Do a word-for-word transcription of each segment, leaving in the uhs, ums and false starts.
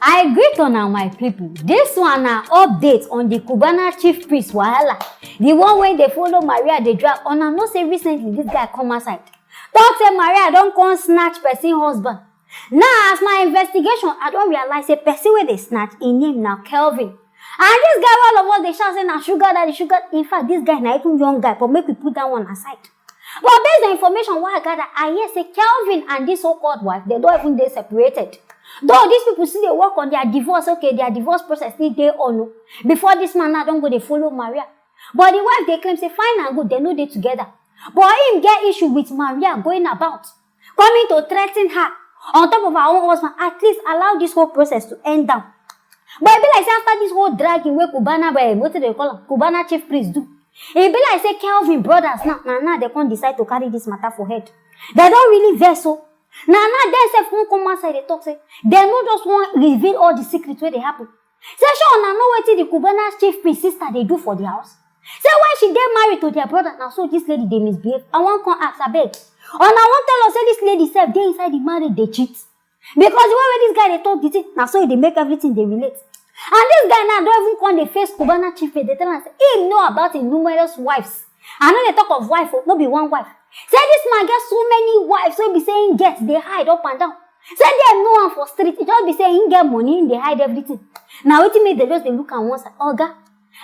I greet una, my people. This one na update on the Cubana chief priest wahala. The one wey dey follow Maria dey drag. Una know say recently this guy come outside talk say Maria don come snatch person husband. Now, as my investigation, I don realize say person wey dey snatch, im name na Kelvin. And this guy, all of us dey shout say na sugar daddy, sugar. In fact, this guy na even young guy, but make we put that one aside. But based on information wey I gather, I hear say Kelvin and this so-called wife, they don even dey separated. Though these people still dey work on their divorce, okay, their divorce process still dey on o. Before this man now don go dey follow Maria. But the wife dey claim say fine and good, they no dey together. But him get issue with Maria going about, coming to threaten her on top of her own husband. At least allow this whole process to end down. But e be like say after this whole dragging wey Cubana, eh, wetin dem call am, Cubana chief priest do, e be like say Kelvin brothers now, na now dem come decide to carry this matter for head. Dem don really vex o. Na now dem sef come come outside dey talk say dem no just wan reveal all the secret wey dey happen. Say shey una know wetin the Cubana chief priest sister dey do for the house? Say when she dey married to their brother, na so this lady dey misbehave. I wan come ask, abeg, una wan tell us say this lady sef dey inside the marriage dey cheat? Because the way wey this guy dey talk the thing, na so e dey make everything dey relate. And this guy now don even come dey face Cubana chief priest, dey tell am say him know about him numerous wives. I no dey talk of wife o, no be one wife. Say this man get so many wives wey be say him get dey hide up and down. Say dem know am for street, e just be say him get money, him dey hide everything. Na wetin make dem just dey look am one side. Oga,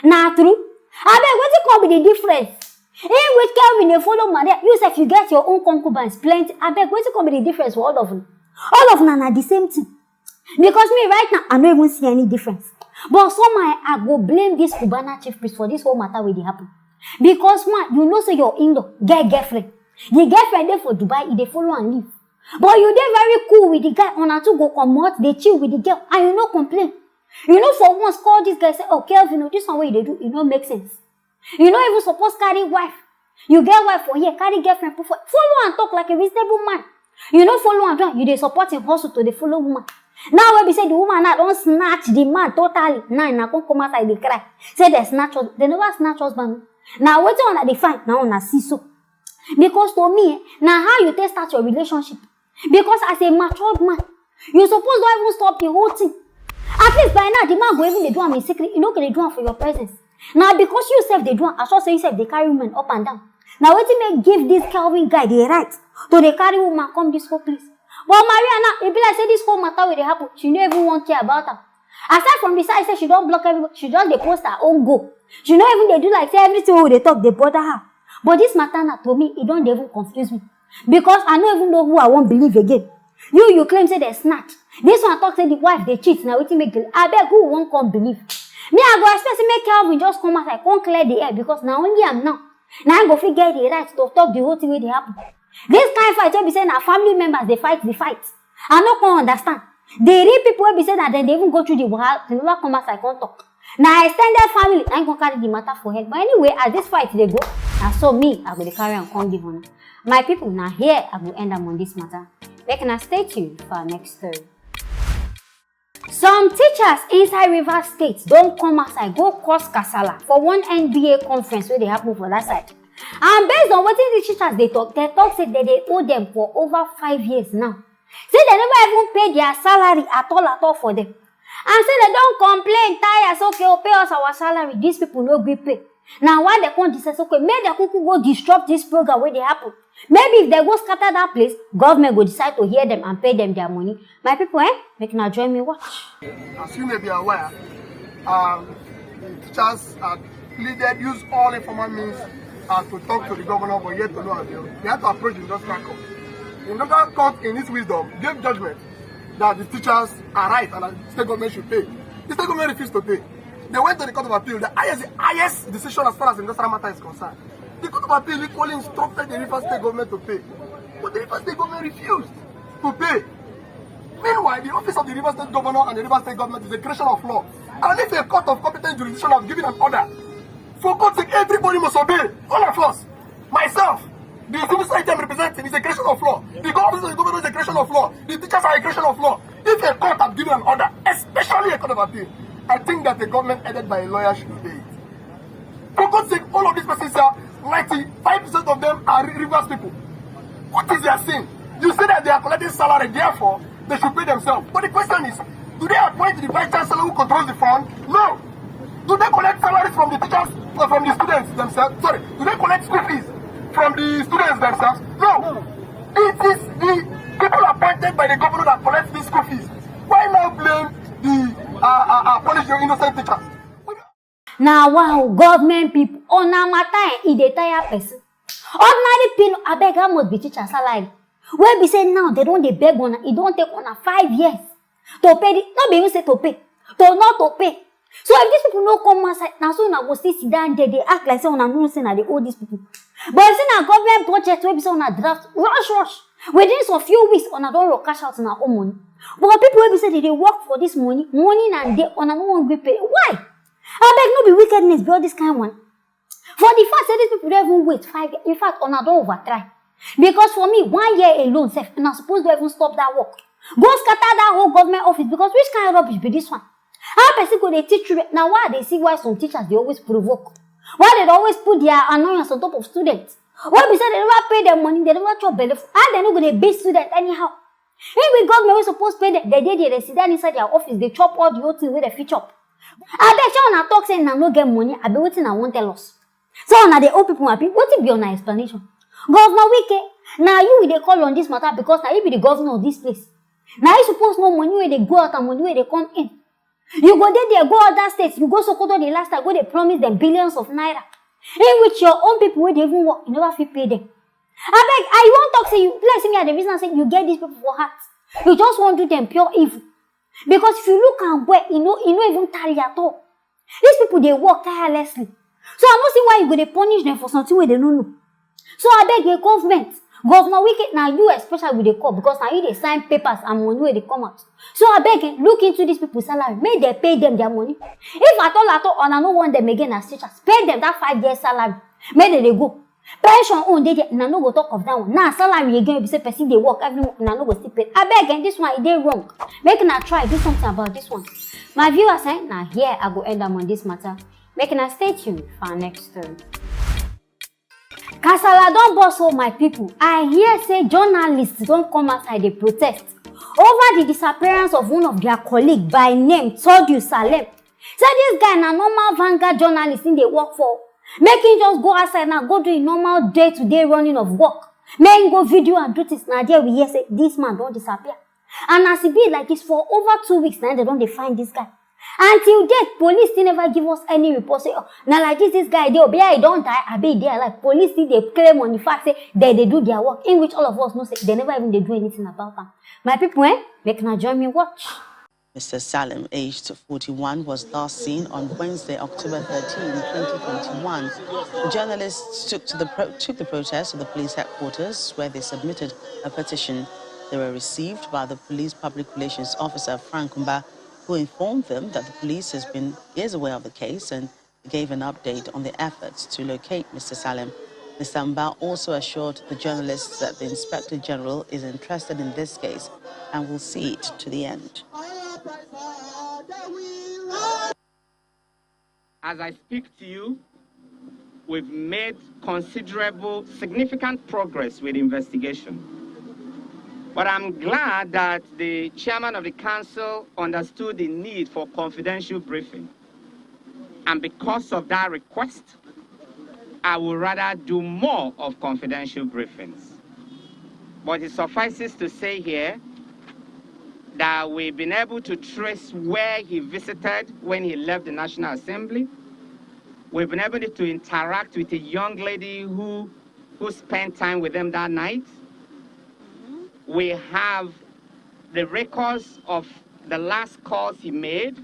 na true? Abeg, wetin come be the difference? Him with Kelvin dey follow Maria, you sef you get your own concubines plenty. Abeg, wetin come be the difference for all of una? All of una na the same thing. Because me right now, I no even see any difference. But somehow I go blame this Cubana chief priest for this whole matter wey dey happen. Because one, you know say your in-law get girlfriend. The girlfriend dey for Dubai, e dey follow am live. But you dey very cool with the guy, una two go comot, dey chill with the girl, and you no complain. You no for once call this guy say, "Oh, Kelvin, oh, this one wey you dey do, e no make sense. You no even suppose carry wife. You get wife for here, carry girlfriend put for," follow am talk like a reasonable man. You no follow am join, you dey support him hustle to dey follow woman. Now wey be say the woman now don snatch the man totally, now una come come outside dey cry say dem snatch husband. Dem never snatch husband o. Na wetin una dey find na una see so. Because to me, eh, na how you take start your relationship. Because as a matured man, you suppose don even stop the whole thing. At least by now, the man go even dey do am in secret. E no go dey do am for your presence. Na because you sef dey do am, I sure say you sef dey carry women up and down. Na wetin make give this Kelvin guy the right to dey carry woman come this whole place. But Maria now, e be like say this whole matter wey dey happen, she no even wan care about am. Aside from the side say she don block everybody, she just dey post her own goal. She no even dey do like say everything wey we dey talk dey bother her. But this matter na, to me, e don dey even confuse me. Because I no even know who I wan believe again. You, you claim say dem snatch. This one talk say the wife dey cheat, na wetin make the, abeg, who we wan come believe? Me, I go expect say make Kelvin just come outside, come clear the air, because na only am now na him go fit get the right to talk the whole thing wey dey happen. This kind fight wey be say na family members dey fight the fight, I no come understand. The real people wey be say na dem dey even go through the wahala, dem never come outside come talk. Na extended family na him come carry the matter for head. But anyway, as this fight dey go, na so me, I go dey carry am come give una. My people, na here I go end am on this matter. Make una stay tuned for our next story. Some teachers inside Rivers State don come outside go cause kasala for one N B A conference wey dey happen for that side. And based on wetin the teachers dey talk, dem talk say dem dey owe dem for over five years now. Say dem never even pay their salary at all at all for them. And say dem don complain tire, say, "Okay, oh, pay us our salary." These people no gree pay. Na why dem come decide say, "Okay, make dem kuku go disrupt this program wey dey happen. Maybe if dem go scatter that place, government go decide to hear them and pay them their money." My people, eh? Make una join me watch. As you may be aware, um, the teachers had pleaded, used all informal means, uh, to talk to the governor, but yet to no avail. They had to approach the industrial court. The industrial court, in its wisdom, gave judgment that the teachers are right and that the state government should pay. The state government refused to pay. They went to the Court of Appeal, the highest, the highest decision as far as industrial matter is concerned. The Court of Appeal equally instructed the Rivers State government to pay, but the Rivers State government refused to pay. Meanwhile, the office of the Rivers State governor and the Rivers State government is a creation of law. And if a court of competent jurisdiction has given an order, for God's sake, everybody must obey. All of us, myself, the civil society I'm representing, is a creation of law. The office of the governor is a creation of law. The teachers are a creation of law. If a court has given an order, especially a Court of Appeal, I think that the government headed by a lawyer should obey it. For God's sake, all of these persons here, ninety-five percent of them are Rivers people. What is their sin? You say that they are collecting salary, therefore, They should pay themselves. But the question is, do they appoint the vice chancellor who controls the fund? No. Do they collect salaries from the teachers or from the students themselves? Sorry, do they collect school fees from the students themselves? No. It is the people appointed by the governor that collect these school fees. Why now blame the uh, uh, uh, punish your innocent teachers? Na wow, government people, una matter eh, e dey tire person. Ordinary people, abeg, how much be teacher salary? Wey be say now dem don dey beg una, e don take una five years to pay the, no be even say to pay, to not to pay. So if these people no come outside, na so una go still sit down there dey act like say una no know say na dey owe these people. But if say na government budget wey be say una draft rush rush, within some few weeks una don rush cash out una own money. But people wey be say dem dey work for this money, morning and day, una no wan gree pay. Why? Abeg, no be wickedness be all this kind one. For the fact say these people don even wait five years, in fact, una don over try. Because for me, one year alone sef, una suppose don even stop that work. Go scatter that whole government office, because which kind of rubbish be this one? How person go dey teach children? Na why I dey see why some teachers dey always provoke. Why dem dey always put their annoyance on top of students? Wey be say dem never pay dem money, dem never chop belle full. How dem no go dey beat student anyhow? If be government wey suppose pay dem, dem dey there, dem sit down inside their office, dey chop all the whole thing wey dem fit chop. Abeg, shey una talk say una no get money, abi wetin una wan tell us? So una dey owe people abi? Wetin be una explanation? Governor Wike, na you we dey call on this matter because na you be the governor of this place. Na you suppose know money wey dey go out and money wey dey come in. You go dey there, go other states, you go Sokoto the last time, go dey promise them billions of naira. In which your own people wey dey even work, you never fit pay them. Abeg, I wan talk say you, like say me I dey reason say you get these people for heart. You just wan do them pure evil. Because if you look am well, e no, e no even tally at all. These people dey work tirelessly. So I no see why you go dey punish them for something wey dem no know. So abeg, eh, government, Governor Wike, na you especially we dey call, because na you dey sign papers and money wey dey come out. So abeg, eh, look into these people salary, make dem pay them their money. If at all at all una no want them again as teachers, pay them that five years salary, make dem dey go. Pension own dey there, una no go talk of that one. Na salary again, wey be say person dey work every month, una no go still pay. Abeg, eh, this one e dey wrong. Make una try do something about this one. My viewers, eh, na here I go end am on this matter. Make una stay tuned for our next story. Kasala don burst o, my people. I hear say journalists don come outside dey protest over the disappearance of one of their colleague by name Todu Salem. Say this guy na normal Vanguard journalist im dey work for. Make him just go outside now, go do im normal day-to-day running of work. Make him go video and do things. Na there we hear say this man don disappear. And as e be like this, for over two weeks na dem don dey find this guy. Until date, police still never give us any report say, oh, na like this, this guy dey, obi, he don die, abi he dey alive. Police still dey claim on the fact say dem dey do their work, in which all of us know say dem never even dey do anything about am. My people, eh, make una join me watch. Mister Salim, aged forty-one, was last seen on Wednesday, October thirteen, twenty twenty-one. Journalists took to the pro- took the protest to the police headquarters, where they submitted a petition. They were received by the police public relations officer, Frank Mba, who informed them that the police has been is aware of the case and gave an update on the efforts to locate Mister Salim. Mister Mba also assured the journalists that the Inspector General is interested in this case and will see it to the end. As I speak to you, we've made considerable, significant progress with the investigation. But I'm glad that the chairman of the council understood the need for confidential briefing. And because of that request, I would rather do more of confidential briefings. But it suffices to say here that we've been able to trace where he visited when he left the National Assembly. We've been able to interact with a young lady who, who spent time with him that night. We have the records of the last calls he made.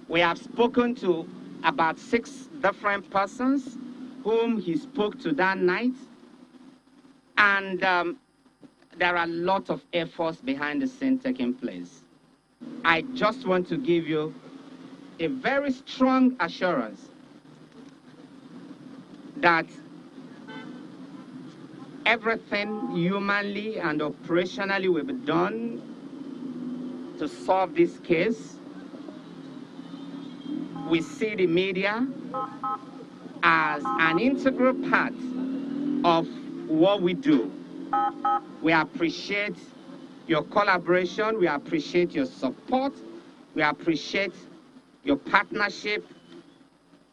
We have spoken to about six different persons whom he spoke to that night. And um, there are lots of efforts behind the scene taking place. I just want to give you a very strong assurance that everything humanly and operationally will be done to solve this case. We see the media as an integral part of what we do. We appreciate your collaboration. We appreciate your support. We appreciate your partnership.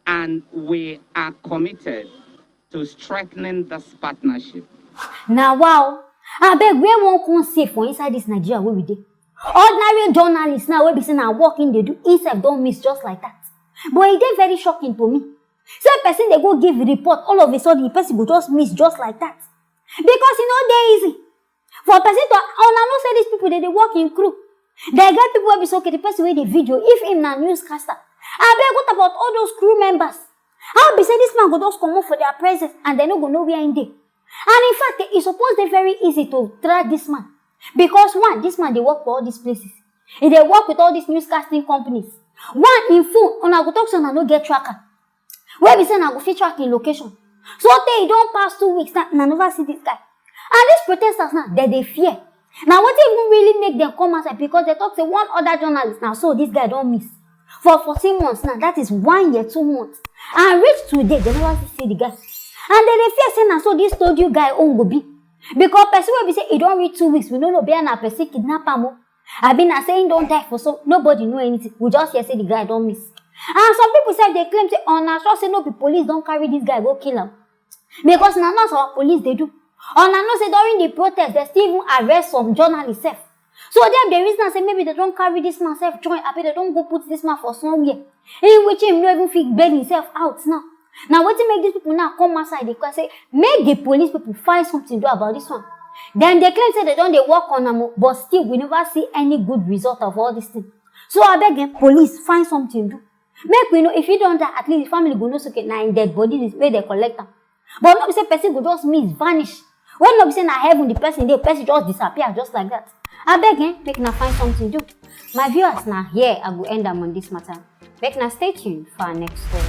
And we are committed to strengthening this partnership. Na wow. Abeg, where one come safe for inside this Nigeria wey we dey? Ordinary journalist now wey be say na work im dey do, im sef don miss just like that. But e dey very shocking to me. Say person dey go give report, all of a sudden the person go just miss just like that. Because e no dey easy for person to, una know say these people dey dey work in crew. Dem get people wey be say, okay, the person wey dey video, if im na newscaster, abeg, what about all those crew members? How be say this man go just comot for their presence and dem no go know where im dey? And in fact, e suppose dey very easy to track this man, because one, this man dey work for all these places. E dey work with all these newscasting companies. One, im phone, una go talk say una no get tracker wey be say una go fit track im location. So tey e don pass two weeks now, una never see this guy. And these protesters now, dem dey fear. Na wetin even really make dem come outside, because dem talk say one other journalist, na so this guy don miss for fourteen months now, that is one year, two months. And reach today, dem never see the guy. And dem dey fear say na so this Todio guy own go be. Because person wey be say e don reach two weeks, we no know whether na person kidnap am o, abi na say im don die for so, nobody know anything. We just hear say the guy don miss. And some people sef dey claim say, una sure say no be police don carry this guy go kill am? Because na now our police dey do. Una know say during the protest, dem still even arrest some journalists sef. So dem dey reason am say maybe dem don carry this man sef join, abi dem don go put this man for somewhere in which im no even fit bail himself out now. Na wetin make these people now come outside dey cry say make the police people find something do about this one. Dem dey claim say dem don dey work on am o, but still we never see any good result of all this thing. So abeg, eh, police, find something do. Make we know, if he don die, at least the family go know say, okay, na im dead body wey dem collect am. But no be say person go just miss, vanish. When no be say na heaven the person dey, person just disappear just like that. Abeg, eh, make una find something do. My viewers, na here I go end am on this matter. Make una stay tuned for our next story.